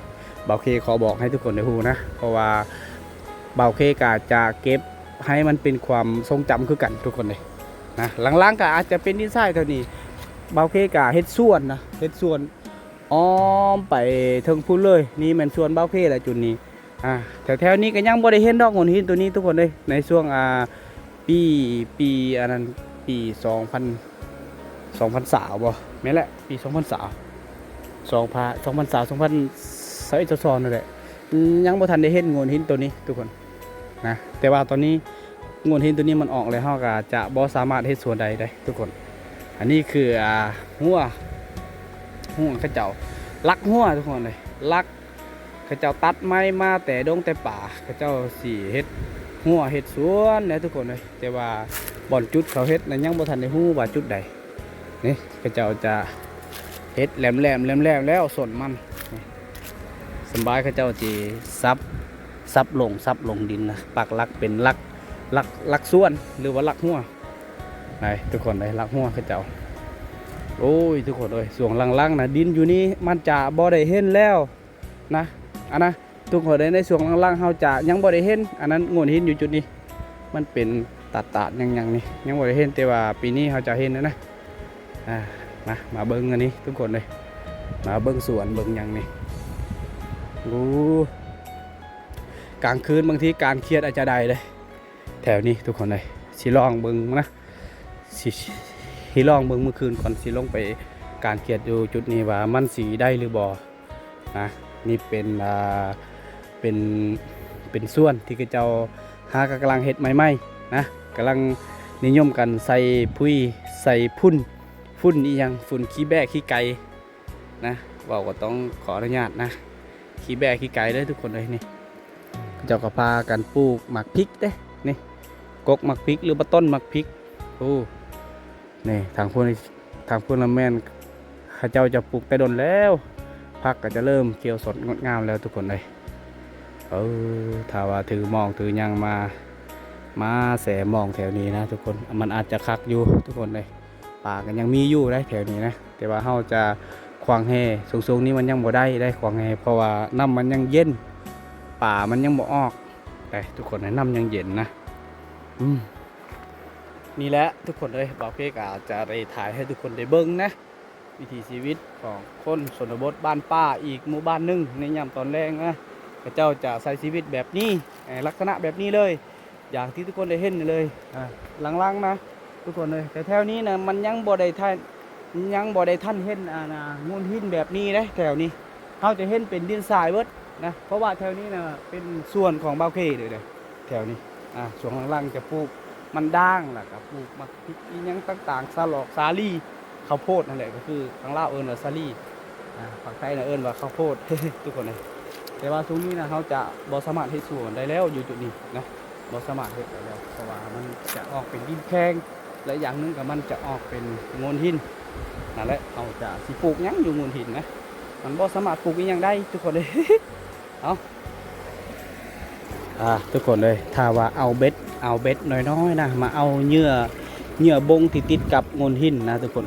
ເບົາເຄຂໍບອກໃຫ້ທຸກຄົນໄດ້ຮູ້ນະ ເພາະວ່າເບົາເຄກະຈະເກັບໃຫ້ມັນເປັນຄວາມຊົງຈຳຄືກັນທຸກຄົນເດ້ນະ. ຫຼັງໆກະອາດຈະເປັນດິນຊາຍແຖວນີ້. ເບົາເຄກະເຮັດສວນນະ ເຮັດສວນອ້ອມໄປເທິງພຸ້ນເລີຍ. ນີ້ແມ່ນສວນເບົາເຄແຫຼະຈຸດນີ້. ອ່າ ແຖວໆນີ້ກໍຍັງບໍ່ໄດ້ເຫັນດອກໂງ່ນຫີນໂຕນີ້ທຸກຄົນເອີຍ. ໃນຊ່ວງ ອ່າ ປີ ປີອັນນັ້ນ ປີສອງພັນ ສອງພັນຊາວບໍ່ ແມ່ນແຫຼະ ປີສອງພັນຊາວ ສອງພັນ ສອງພັນຊາວ ສອງພັນຊາວເອັດ ຊາວສອງນັ້ນແຫຼະ ຍັງບໍ່ທັນໄດ້ເຫັນໂງ່ນຫີນໂຕນີ້ທຸກຄົນນະ. ແຕ່ວ່າຕອນນີ້ໂງ່ນຫີນໂຕນີ້ມັນອອກແລ້ວ ເຮົາກໍຈະບໍ່ສາມາດເຮັດສວນໄດ້ເດ້ທຸກຄົນ. ອັນນີ້ຄື ອ່າ ຮົ້ວ ຮົ້ວເຂົາເຈົ້າ ຫຼັກຮົ້ວທຸກຄົນເອີຍ ຫຼັກ ເຂົາເຈົ້າຕັດໄມ້ມາແຕ່ດົງແຕ່ປ່າ ເຂົາເຈົ້າຊິເຮັດຮົ້ວເຮັດສວນແຫຼະທຸກຄົນເອີຍ. ແຕ່ວ່າບ່ອນຈຸດເຂົາເຮັດນັ້ນຍັງບໍ່ທັນໄດ້ຮູ້ວ່າຈຸດໃດ. ນີ້ເຂົາເຈົ້າຈະເຮັດແຫຼມໆ ແຫຼມໆ ແລ້ວສົ້ນມັນນີ້ ສຳບາຍເຂົາເຈົ້າຊິສັບ ສັບລົງ ສັບລົງດິນນະ ປັກຫຼັກເປັນຫຼັກ ຫຼັກ ຫຼັກສວນ ຫຼືວ່າຫຼັກຮົ້ວ. ໄດ້ທຸກຄົນເອີຍ ຫຼັກຮົ້ວເຂົາເຈົ້າ. ໂອ້ຍ ທຸກຄົນເອີຍ ຊ່ວງຫຼັງໆນະ ດິນຢູ່ນີ້ມັນຈະບໍ່ໄດ້ເຫັນແລ້ວ ນະ ອັນນະ ທຸກຄົນເອີຍ ໃນຊ່ວງຫຼັງໆເຮົາຈະຍັງບໍ່ໄດ້ເຫັນ ອັນນັ້ນໂງ່ນຫີນຢູ່ຈຸດນີ້ ມັນເປັນຕາດໆຫຍັງໆນີ້ ຍັງບໍ່ໄດ້ເຫັນ. ແຕ່ວ່າປີນີ້ເຮົາຈະເຫັນແລ້ວນະ. ອ່າ ມາ ມາເບິ່ງອັນນີ້ທຸກຄົນເອີຍ ມາເບິ່ງສວນເບິ່ງຫຍັງນີ້. ໂອ້ ກາງຄືນບາງທີການຄຽດອາດຈະໄດ້ເລີຍ ແຖວນີ້ທຸກຄົນເອີຍ. ຊິລອງເບິ່ງນະ ຊິ ຊິລອງເບິ່ງມື້ຄືນກ່ອນ ຊິລົງໄປກາງຄຽດຢູ່ຈຸດນີ້ວ່າມັນຊິໄດ້ຫຼືບໍ່ນະ. ນີ້ເປັນ ອ່າ ເປັນ ເປັນສວນທີ່ເຂົາເຈົ້າຫາກະກຳລັງເຮັດໃໝ່ໆນະ ກຳລັງນິຍົມກັນໃສ່ຝຸ່ນ ຝຸ່ນອີ່ຫຍັງ ຝຸ່ນຂີ້ແບ້ຂີ້ໄກ່ ນະ ເວົ້າກໍຕ້ອງຂໍອະນຸຍາດນະ ຂີ້ແບ້ຂີ້ໄກ່ເດີທຸກຄົນເອີຍ. ນີ້ເຂົາເຈົ້າກໍພາກັນປູກໝາກພິກເດ້ ນີ້ ກົກໝາກພິກ ຫຼືວ່າຕົ້ນໝາກພິກ. ໂອ້ ນີ້ທາງພຸ້ນ ທາງພຸ້ນລະແມ່ນເຂົາເຈົ້າຈະປູກແຕ່ດົນແລ້ວ ຜັກກໍຈະເລີ່ມຂຽວສົດງົດງາມແລ້ວທຸກຄົນເອີຍ. ເອີ ຖ້າວ່າຖືໝອງຖືຫຍັງມາ ມາແຊ່ໝອງແຖວນີ້ນະທຸກຄົນ ມັນອາດຈະຄັກຢູ່ທຸກຄົນເອີຍ. ປາກໍຍັງມີຢູ່ໄດ໋ແຖວນີ້ນະ ແຕ່ວ່າເຮົາຈະຂວາງແຫ ຊ່ວງໆນີ້ມັນຍັງບໍ່ໄດ້ໄດ໋ຂວາງແຫ ເພາະວ່ານ້ຳມັນຍັງເຢັນ ປາມັນຍັງບໍ່ອອກໄດ໋ທຸກຄົນ ນ້ຳຍັງເຢັນນະ. ອືມ ນີ້ແຫຼະທຸກຄົນເອີຍ ບ່າວເຄກະຈະໄດ້ຖ່າຍໃຫ້ທຸກຄົນໄດ້ເບິ່ງນະ ວິຖີຊີວິດຂອງຄົນຊົນນະບົດບ້ານປ່າອີກໝູ່ບ້ານໜຶ່ງໃນຍາມຕອນແລງນະ. ເຂົາເຈົ້າຈະໃຊ້ຊີວິດແບບນີ້ ເອີ ລັກສະນະແບບນີ້ເລີຍ ຢ່າງທີ່ທຸກຄົນໄດ້ເຫັນນີ້ເລີຍ ອ່າ ຫຼັງໆນະທຸກຄົນເອີຍ. ແຕ່ແຖວນີ້ນະ ມັນຍັງບໍ່ໄດ້ທັນ ຍັງບໍ່ໄດ້ທັນເຫັນ ອ່າ ນະ ໂງ່ນຫີນແບບນີ້ເດ້ ແຖວນີ້ເຮົາຈະເຫັນເປັນດິນຊາຍເບິດນະ ເພາະວ່າແຖວນີ້ນະເປັນສວນຂອງບ່າວເຄເລີຍເດ້ ແຖວນີ້. ອ່າ ຊ່ວງຫຼັງໆຈະປູກມັນດ້າງ ແລ້ວກໍປູກໝາກພິກອີ່ຫຍັງຕ່າງໆ ສາຫຼອກສາລີ ເຂົ້າໂພດຫັ້ນແຫຼະ ກໍຄືທາງລາວເອີ້ນວ່າສາລີ ອ່າ ຝັ່ງໄທນະເອີ້ນວ່າເຂົ້າໂພດ ທຸກຄົນເອີຍ. ແຕ່ວ່າຊ່ວງນີ້ນະ ເຮົາຈະບໍ່ສາມາດເຮັດສວນໄດ້ແລ້ວຢູ່ຈຸດນີ້ນະ ບໍ່ສາມາດເຮັດໄດ້ແລ້ວ ເພາະວ່າມັນຈະອອກເປັນດິນແຂງ ແລະ ຢ່າງໜຶ່ງກໍມັນຈະອອກເປັນໂງ່ນຫີນ. ນັ້ນແຫຼະ ເຮົາຈະຊິປູກຫຍັງຢູ່ໂງ່ນຫີນນະ ມັນບໍ່ສາມາດປູກອີ່ຫຍັງໄດ້ທຸກຄົນເອີຍ. ເອົາ ອ່າ ທຸກຄົນເອີຍ ຖ້າວ່າເອົາເບັດ ເອົາເບັດນ້ອຍໆນະ ມາເອົາເຫຍື່ອ ເຫຍື່ອບົງທີ່ຕິດກັບໂງ່ນຫີນນະທຸກຄົນ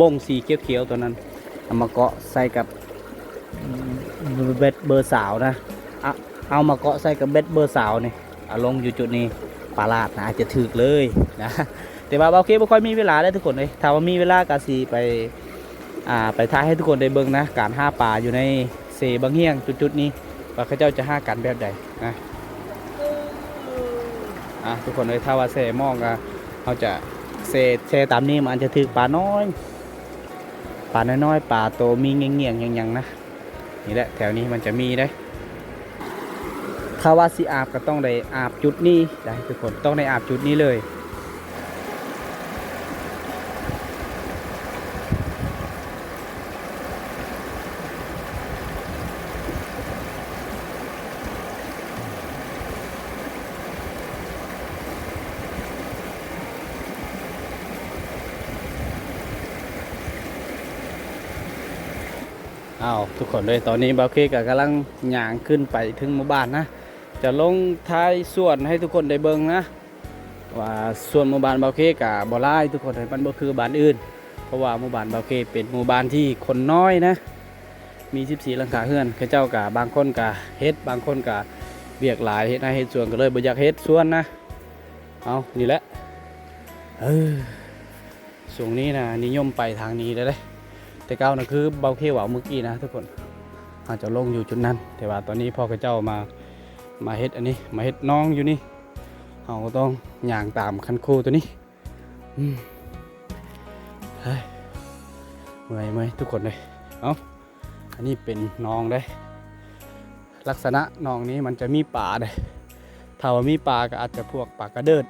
ບົງສີຂຽວໆຕົວນັ້ນ ເອົາມາເກາະໃສ່ກັບເບັດເບີຊາວນະ ເອົາ ເອົາມາເກາະໃສ່ກັບເບັດເບີຊາວນີ້ ເອົາລົງຢູ່ຈຸດນີ້ ປາລາດນະ ອາດຈະຖືກເລີຍນະ. ແຕ່ວ່າບ່າວເຄບໍ່ຄ່ອຍມີເວລາເດ້ທຸກຄົນເອີຍ ຖ້າວ່າມີເວລາກໍຊິໄປ ອ່າ ໄປຖ່າຍໃຫ້ທຸກຄົນໄດ້ເບິ່ງນະ ການຫາປາຢູ່ໃນເຊບັງຮຽງຈຸດໆນີ້ ວ່າເຂົາເຈົ້າຈະຫາກັນແບບໃດນະ. ອ່າ ທຸກຄົນເອີຍ ຖ້າວ່າແຊ່ໝອງກໍ ເຮົາຈະແຊ່ ແຊ່ຕາມນີ້ ມັນອາດຈະຖືກປານ້ອຍ ປານ້ອຍໆ ປາໂຕມີງຽງໆຫຍັງໆນະ. ນີ້ແຫຼະ ແຖວນີ້ມັນຈະມີເດ້. ຖ້າວ່າຊິອາບກໍຕ້ອງໄດ້ອາບຈຸດນີ້ໄດ໋ທຸກຄົນ, ຕ້ອງໄດ້ອາບຈຸດນີ້ເລີຍ. ອ້າວ ທຸກຄົນເອີຍ, ຕອນນີ້ບ່າວເຄກໍກຳລັງຍ່າງຂຶ້ນໄປເຖິງໝູ່ບ້ານນະ. ຈະລົງຖ່າຍສວນໃຫ້ທຸກຄົນໄດ້ເບິ່ງນະ ວ່າສວນໝູ່ບ້ານບ່າວເຄກະບໍ່ຫຼາຍທຸກຄົນເອີຍ, ມັນບໍ່ຄືບ້ານອື່ນ. ເພາະວ່າໝູ່ບ້ານບ່າວເຄເປັນໝູ່ບ້ານທີ່ຄົນນ້ອຍນະ, ມີສິບສີ່ຫຼັງຄາເຮືອນ. ເຂົາເຈົ້າກະບາງຄົນກະເຮັດ, ບາງຄົນກະວຽກຫຼາຍ ເຮັດໄຮ່ເຮັດສວນ ກໍເລີຍບໍ່ຢາກເຮັດສວນນະ. ເອົາ ນີ້ແຫຼະ ເອີ ຊ່ວງນີ້ນະນິຍົມໄປທາງນີ້ແລ້ວເດ້. ແຕ່ເກົ່ານະ ຄືບ່າວເຄເວົ້າມື້ກີ້ນະທຸກຄົນ, ເຮົາຈະລົງຢູ່ຈຸດນັ້ນ, ແຕ່ວ່າຕອນນີ້ພໍເຂົາເຈົ້າມາ ມາເຮັດອັນນີ້ ມາເຮັດໜອງຢູ່ນີ້, ເຮົາກໍຕ້ອງຍ່າງຕາມຄັນຄູຕົວນີ້. ອືມ ເຮີ້ຍ ເມື່ອຍ ເມື່ອຍທຸກຄົນເອີຍ. ເອົ້າ ອັນນີ້ເປັນໜອງເດ້. ລັກສະນະໜອງນີ້ມັນຈະມີປາເດ້. ຖ້າວ່າມີປາກໍອາດຈະພວກປາກະເດີດ,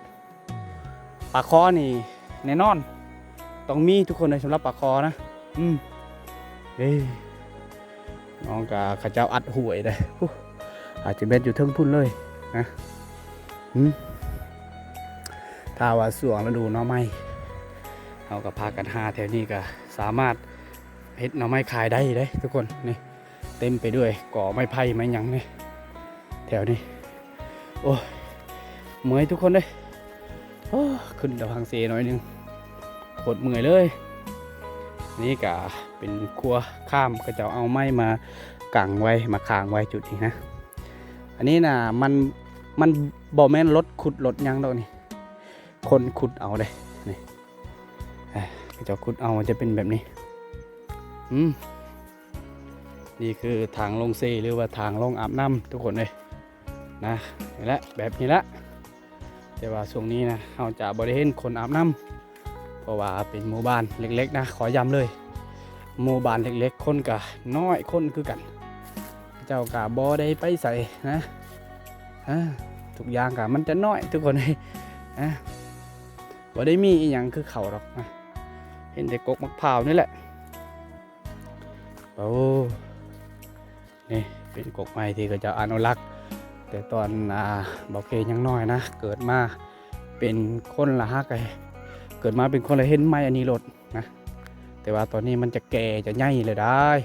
ປາຄໍນີ້ແນ່ນອນ ຕ້ອງມີທຸກຄົນເອີຍ ສຳລັບປາຄໍນະ. ອືມ ເອີ ໜອງກະເຂົາເຈົ້າອັດຫ້ວຍເດ້. ອາດຈະແມ່ນຢູ່ເທິງພຸ້ນເລີຍນະ. ອືມ ຖ້າວ່າຊ່ວງລະດູໜໍ່ໄມ້ ເຮົາກໍພາກັນຫາແຖວນີ້ ກໍສາມາດເຮັດໜໍ່ໄມ້ຂາຍໄດ້ເດ້ທຸກຄົນ. ນີ້ເຕັມໄປດ້ວຍກໍໄມ້ໄຜ່ໄມ້ຫຍັງນີ້ ແຖວນີ້. ໂອ້ຍ ເມື່ອຍທຸກຄົນເດ້. ໂອ້ ຂຶ້ນຕະພັງເຊໜ້ອຍໜຶ່ງ ໂຄດເມື່ອຍເລີຍ. ນີ້ກະເປັນຂົວຂ້າມ, ເຂົາເຈົ້າເອົາໄມ້ມາກັງໄວ້ ມາຄ້າງໄວ້ຈຸດນີ້ນະ. ອັນນີ້ນະ ມັນ ມັນບໍ່ແມ່ນລົດຂຸດລົດຫຍັງດອກນີ້, ຄົນຂຸດເອົາເດ້. ນີ້ ເຂົາເຈົ້າຂຸດເອົາ ມັນຈະເປັນແບບນີ້. ອືມ ນີ້ຄືທາງລົງເຊ ຫຼືວ່າທາງລົງອາບນ້ຳທຸກຄົນເອີຍ. ນະ ນີ້ແຫຼະ ແບບນີ້ແຫຼະ. ແຕ່ວ່າຊ່ວງນີ້ນະ ເຮົາຈະບໍ່ໄດ້ເຫັນຄົນອາບນ້ຳ ເພາະວ່າເປັນໝູ່ບ້ານເລັກໆນະ, ຂໍຢ້ຳເລີຍ ໝູ່ບ້ານເລັກໆ ຄົນກະນ້ອຍຄົນຄືກັນ, ເຂົາເຈົ້າກະບໍ່ໄດ້ໄປໃສນະ. ອາ ທຸກຢ່າງກະມັນຈະນ້ອຍທຸກຄົນເອີຍ. ອາ ບໍ່ໄດ້ມີອີ່ຫຍັງຄືເຂົາດອກນະ, ເຫັນແຕ່ກົກໝາກພ້າວນີ້ແຫຼະ. ໂອ້ ນີ້ເປັນກົກໄມ້ທີ່ເຂົາເຈົ້າອະນຸລັກ ແຕ່ຕອນ ອ່າ ບ່າວເຄຍັງນ້ອຍນະ, ເກີດມາເປັນຄົນລະຫາກະ ເກີດມາເປັນຄົນລະເຫັນໄມ້ອັນນີ້ໂລດນະ. ແຕ່ວ່າຕອນນີ້ມັນຈະແກ່ຈະໃຫຍ່ແລ້ວດາຍ,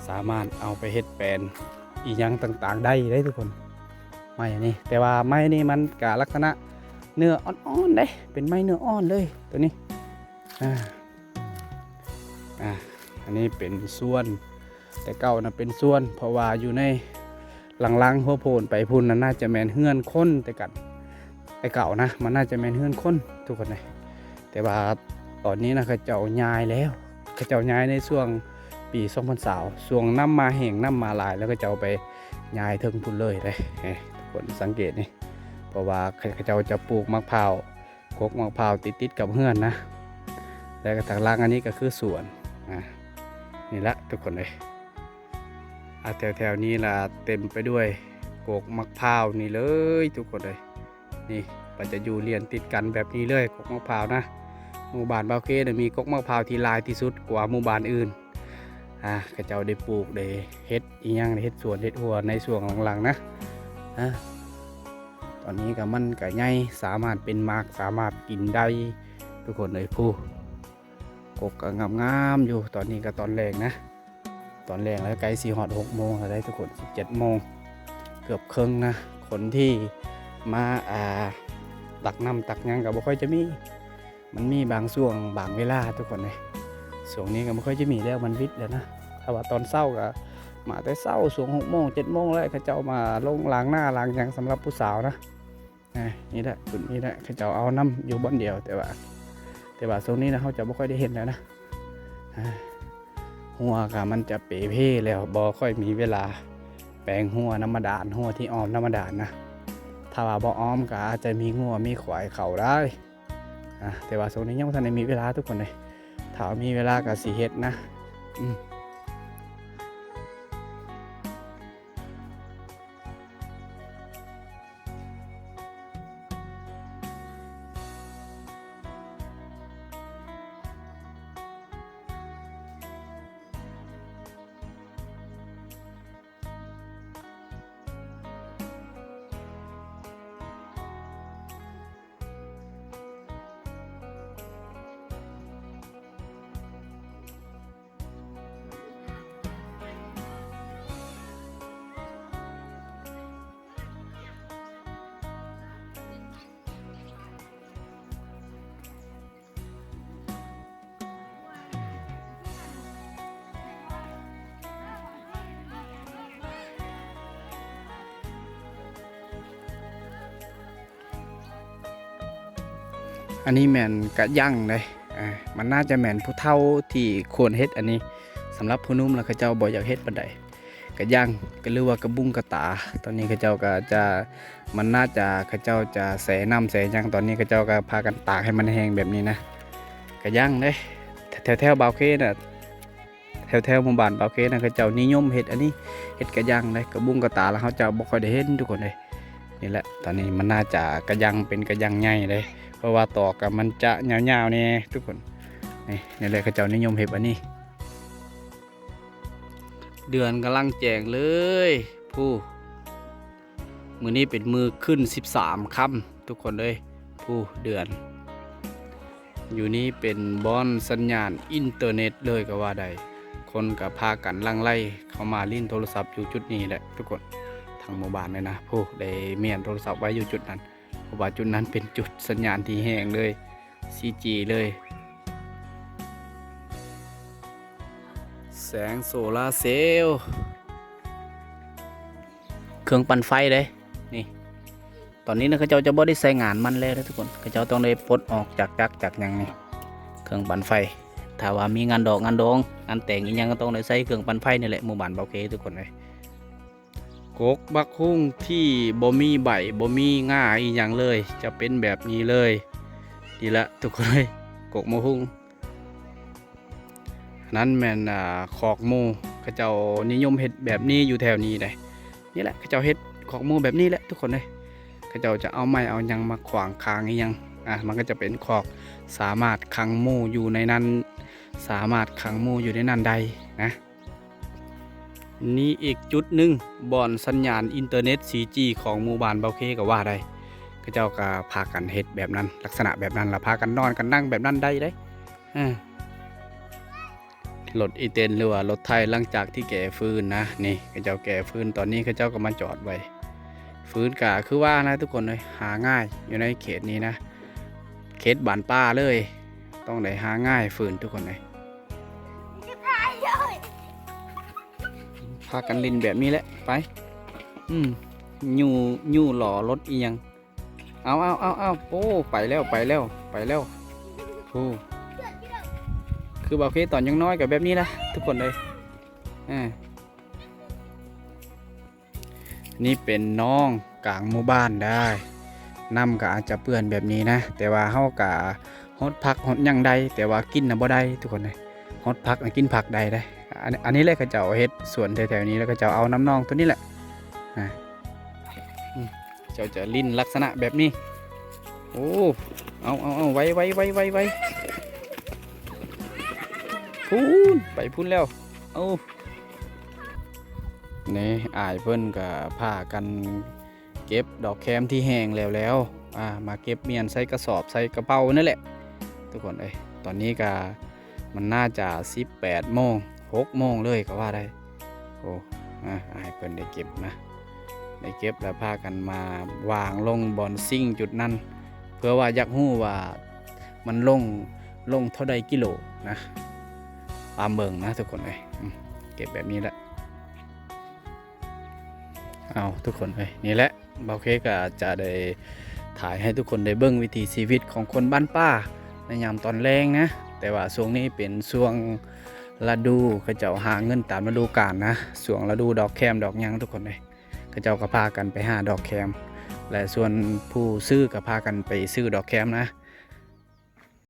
ສາມາດເອົາໄປເຮັດແປນອີ່ຫຍັງຕ່າງໆໄດ້ເດ້ທຸກຄົນ ໄມ້ອັນນີ້. ແຕ່ວ່າໄມ້ນີ້ມັນກະລັກສະນະເນື້ອອ່ອນໆເດ້, ເປັນໄມ້ເນື້ອອ່ອນເລີຍໂຕນີ້. ອາ ອາ ອັນນີ້ເປັນສວນ ແຕ່ເກົ່ານະເປັນສວນ ເພາະວ່າຢູ່ໃນຫຼັງໆຫົວໂພນໄປພຸ້ນນະ ໜ້າຈະແມ່ນເຮືອນຄົນແຕ່ກັນ, ແຕ່ເກົ່ານະ ມັນໜ້າຈະແມ່ນເຮືອນຄົນທຸກຄົນເອີຍ. ແຕ່ວ່າຕອນນີ້ນະ ເຂົາເຈົ້າຍ້າຍແລ້ວ, ເຂົາເຈົ້າຍ້າຍໃນຊ່ວງປີສອງພັນຊາວ ຊ່ວງນ້ຳມາແຮງ ນ້ຳມາຫຼາຍ ແລ້ວເຂົາເຈົ້າໄປຍ້າຍເທິງພຸ້ນເລີຍເດ້. ເອີ ທຸກຄົນສັງເກດນີ້ ເພາະວ່າເຂົາເຈົ້າຈະປູກໝາກພ້າວ ກົກໝາກພ້າວຕິດໆກັບເຮືອນນະ, ແລ້ວກໍທາງຫຼັງອັນນີ້ກໍຄືສວນ. ອາ ນີ້ລະທຸກຄົນເອີຍ, ອາ ແຖວໆນີ້ລະເຕັມໄປດ້ວຍກົກໝາກພ້າວນີ້ເລີຍທຸກຄົນເອີຍ. ນີ້ ມັນຈະຢູ່ລຽນຕິດກັນແບບນີ້ເລີຍ ກົກໝາກພ້າວນະ. ໝູ່ບ້ານບ່າວເຄນະ ມີກົກໝາກພ້າວທີ່ຫຼາຍທີ່ສຸດກວ່າໝູ່ບ້ານອື່ນ. ອາ ເຂົາເຈົ້າໄດ້ປູກ ໄດ້ເຮັດອີ່ຫຍັງ ໄດ້ເຮັດສວນເຮັດຮົ້ວໃນຊ່ວງຫຼັງໆນະ. ອາ ຕອນນີ້ກໍມັນກໍໃຫຍ່ ສາມາດເປັນໝາກ ສາມາດກິນໄດ້ທຸກຄົນເອີຍ. ຜູ້ ກົກກໍງາມໆຢູ່. ຕອນນີ້ກໍຕອນແລງນະ, ຕອນແລງແລ້ວ ໃກ້ຊິຮອດຫົກໂມງແລ້ວເດ້ທຸກຄົນ, ສິບເຈັດໂມງ ເກືອບເຄິ່ງນະ. ຄົນທີ່ມາ ອ່າ ຕັກນ້ຳຕັກຫຍັງກໍບໍ່ຄ່ອຍຈະມີ, ມັນມີບາງຊ່ວງບາງເວລາທຸກຄົນເອີຍ. ຊ່ວງນີ້ກໍບໍ່ຄ່ອຍຈະມີແລ້ວ, ມັນວິດແລ້ວນະ. ຖ້າວ່າຕອນເຊົ້າກໍມາແຕ່ເຊົ້າ ຊ່ວງຫົກໂມງ ເຈັດໂມງແລ້ວ ເຂົາເຈົ້າມາລົງລ້າງໜ້າລ້າງຫຍັງ ສຳລັບຜູ້ສາວນະ. ອາ ນີ້ແຫຼະ ຈຸດນີ້ແຫຼະ ເຂົາເຈົ້າເອົານ້ຳຢູ່ບ່ອນດຽວ, ແຕ່ວ່າ ແຕ່ວ່າຊ່ວງນີ້ນະ ເຮົາຈະບໍ່ຄ່ອຍໄດ້ເຫັນແລ້ວນະ. ອາ ຮົ້ວກໍມັນຈະເປເພແລ້ວ, ບໍ່ຄ່ອຍມີເວລາແປງຮົ້ວນ້ຳບາດານ, ຮົ້ວທີ່ອ້ອມນ້ຳບາດານນະ. ຖ້າວ່າບໍ່ອ້ອມກໍອາດຈະມີງົວມີຄວາຍເຂົ້າໄດ້. ອາ ແຕ່ວ່າຊ່ວງນີ້ຍັງບໍ່ທັນໄດ້ມີເວລາທຸກຄົນເອີຍ. ຖ້າມີເວລາກໍຊິເຮັດນະ. ອືມ. ອັນນີ້ແມ່ນກະຍັງເດ້. ອາ ມັນໜ້າຈະແມ່ນຜູ້ເຖົ້າທີ່ຄວນເຮັດອັນນີ້. ສຳລັບຜູ້ໜຸ່ມລະ ເຂົາເຈົ້າບໍ່ຢາກເຮັດປານໃດ. ກະຍັງ ກະ ຫຼືວ່າກະບຸງກະຕາ. ຕອນນີ້ເຂົາເຈົ້າກະຈະ ມັນໜ້າຈະ ເຂົາເຈົ້າຈະແຊ່ນ້ຳແຊ່ຫຍັງ. ຕອນນີ້ເຂົາເຈົ້າກະພາກັນຕາກໃຫ້ມັນແຫ້ງແບບນີ້ນະ. ກະຍັງເດ້. ແຖວໆບ່າວເຄນະ ແຖວໆໝູ່ບ້ານບ່າວເຄນະ ເຂົາເຈົ້ານິຍົມເຮັດອັນນີ້ ເຮັດກະຍັງເດ້. ກະບຸງກະຕາລະເຮົາຈະບໍ່ຄ່ອຍໄດ້ເຫັນທຸກຄົນເດ້. ນີ້ແຫຼະ ຕອນນີ້ມັນໜ້າຈະກະຍັງ ເປັນກະຍັງໃຫຍ່ເດ້ ເພາະວ່າຕອກກະມັນຈະຍາວໆແດ່ທຸກຄົນ. ນີ້ ນີ້ແຫຼະ ເຂົາເຈົ້ານິຍົມເຮັດອັນນີ້. ເດືອນກຳລັງແຈ້ງເລີຍ ຜູ້ ມື້ນີ້ເປັນມື້ຂຶ້ນສິບສາມຄ່ຳທຸກຄົນເອີຍ. ຜູ້ ເດືອນ ຢູ່ນີ້ເປັນບ່ອນສັນຍານອິນເຕີເນັດເລີຍກໍວ່າໄດ້. ຄົນກໍພາກັນຫຼັ່ງໄຫຼເຂົ້າມາຫຼິ້ນໂທລະສັບຢູ່ຈຸດນີ້ແຫຼະທຸກຄົນ ທັງໝູ່ບ້ານເລີຍນະ. ຜູ້ ໄດ້ມ້ຽນໂທລະສັບໄວ້ຢູ່ຈຸດນັ້ນ ເພາະວ່າຈຸດນັ້ນເປັນຈຸດສັນຍານທີ່ແຮງເລີຍ ສີ່ຈີ ເລີຍ. ແສງໂຊລາເຊວ ເຄື່ອງປັ່ນໄຟເດ້ ນີ້. ຕອນນີ້ນະ ເຂົາເຈົ້າຈະບໍ່ໄດ້ໃຊ້ງານມັນແລ້ວເດ້ທຸກຄົນ. ເຂົາເຈົ້າຕ້ອງໄດ້ປົດອອກຈາກຈັກຈາກຫຍັງນີ້ ເຄື່ອງປັ່ນໄຟ. ຖ້າວ່າມີງານດອກງານດອງ ງານແຕ່ງອີ່ຫຍັງ ກໍຕ້ອງໄດ້ໃຊ້ເຄື່ອງປັ່ນໄຟນີ້ແຫຼະ ໝູ່ບ້ານເບົາເຄທຸກຄົນເອີຍ. ກົກບັກຮຸ່ງທີ່ບໍ່ມີໃບ ບໍ່ມີງ່າອີ່ຫຍັງເລີຍ ຈະເປັນແບບນີ້ເລີຍ. ນີ້ລະທຸກຄົນເອີຍ ກົກບັກຮຸ່ງ. ອັນນັ້ນແມ່ນ ອ່າ ຄອກໝູ ເຂົາເຈົ້ານິຍົມເຮັດແບບນີ້ຢູ່ແຖວນີ້ເດ້. ນີ້ແຫຼະ ເຂົາເຈົ້າເຮັດຄອກໝູແບບນີ້ແຫຼະທຸກຄົນເອີຍ. ເຂົາເຈົ້າຈະເອົາໄມ້ເອົາຫຍັງມາຂວາງຄາງອີ່ຫຍັງ ອ່າ ມັນກໍຈະເປັນຄອກ ສາມາດຂັງໝູຢູ່ໃນນັ້ນ ສາມາດຂັງໝູຢູ່ໃນນັ້ນໄດ້ນະ. ນີ້ອີກຈຸດໜຶ່ງ ບ່ອນສັນຍານອິນເຕີເນັດ ສີ່ຈີ ຂອງໝູ່ບ້ານເບົາເຄກໍວ່າໄດ້. ເຂົາເຈົ້າກໍພາກັນເຮັດແບບນັ້ນ ລັກສະນະແບບນັ້ນ ລະພາກັນນອນກັນນັ່ງແບບນັ້ນໄດ້ເດ້. ເອີ ລົດອີເຕັນ ຫຼືວ່າລົດໄຖ ຫຼັງຈາກທີ່ແກ່ຟືນນະ ນີ້ ເຂົາເຈົ້າແກ່ຟືນ ຕອນນີ້ເຂົາເຈົ້າກໍມາຈອດໄວ້. ຟືນກະຄືວ່ານະທຸກຄົນເອີຍ ຫາງ່າຍຢູ່ໃນເຂດນີ້ນະ ເຂດບ້ານປ່າເລີຍ ຕ້ອງໄດ້ຫາງ່າຍຟືນທຸກຄົນເອີຍ. ພາກັນຫຼິ້ນແບບນີ້ແຫຼະ ໄປ ອືມ ຍູ້ ຍູ້ລໍ້ລົດອີ່ຫຍັງ. ເອົາ ເອົາ ເອົາ ເອົາ ໂອ້ ໄປແລ້ວ ໄປແລ້ວ ໄປແລ້ວ. ໂອ້ ຄືເບົາເຄຕອນຍັງນ້ອຍກໍແບບນີ້ລະທຸກຄົນເອີຍ. ເອີ ນີ້ເປັນໜອງກາງໝູ່ບ້ານໄດ໋ ນ້ຳກໍອາດຈະເປື້ອນແບບນີ້ນະ ແຕ່ວ່າເຮົາກໍຫົດຜັກຫົດຫຍັງໄດ້ ແຕ່ວ່າກິນນະບໍ່ໄດ້ທຸກຄົນເອີຍ. ຫົດຜັກນະກິນຜັກໄດ້ເດ້. ອັນ ອັນນີ້ແຫຼະເຂົາເຈົ້າເຮັດສວນແຖວໆນີ້ ແລ້ວເຂົາເຈົ້າເອົານ້ຳໜອງໂຕນີ້ແຫຼະ ອາ ອືມ ເຈົ້າຈະຫຼິ້ນລັກສະນະແບບນີ້. ໂອ້ ເອົາ ເອົາ ເອົາ ໄວ ໄວ ໄວ ໄວ ໄວ ພຸ້ນ ໄປພຸ້ນແລ້ວ. ເອົາ ນີ້ ອ້າຍເພິ່ນກໍພາກັນເກັບດອກແຄມທີ່ແຫ້ງແລ້ວໆ ອາ ມາເກັບມ້ຽນໃສ່ກະສອບ ໃສ່ກະເປົານັ້ນແຫຼະທຸກຄົນເອີຍ. ຕອນນີ້ກໍ ມັນໜ້າຈະສິບແປດໂມງ ຫົກໂມງເລີຍກໍວ່າໄດ້. ໂອ້ ອາ ອ້າຍເພິ່ນໄດ້ເກັບນະ ໄດ້ເກັບແລ້ວພາກັນມາວາງລົງບ່ອນຊິງຈຸດນັ້ນ ເພື່ອວ່າຢາກຮູ້ວ່າມັນລົງ ລົງເທົ່າໃດກິໂລນະ ຕາມເບິ່ງນະທຸກຄົນເອີຍ. ອືມ ເກັບແບບນີ້ແຫຼະ. ເອົາ ທຸກຄົນເອີຍ ນີ້ແຫຼະ ເບົາເຄກໍຈະໄດ້ຖ່າຍໃຫ້ທຸກຄົນໄດ້ເບິ່ງວິຖີຊີວິດຂອງຄົນບ້ານປ່າໃນຍາມຕອນແລງນະ. ແຕ່ວ່າຊ່ວງນີ້ເປັນຊ່ວງລະດູ ເຂົາເຈົ້າຫາເງິນຕາມລະດູການນະ ຊ່ວງລະດູດອກແຄມດອກຫຍັງທຸກຄົນເອີຍ. ເຂົາເຈົ້າກໍພາກັນໄປຫາດອກແຄມ ແລະ ສ່ວນຜູ້ຊື້ກໍພາກັນໄປຊື້ດອກແຄມນະ.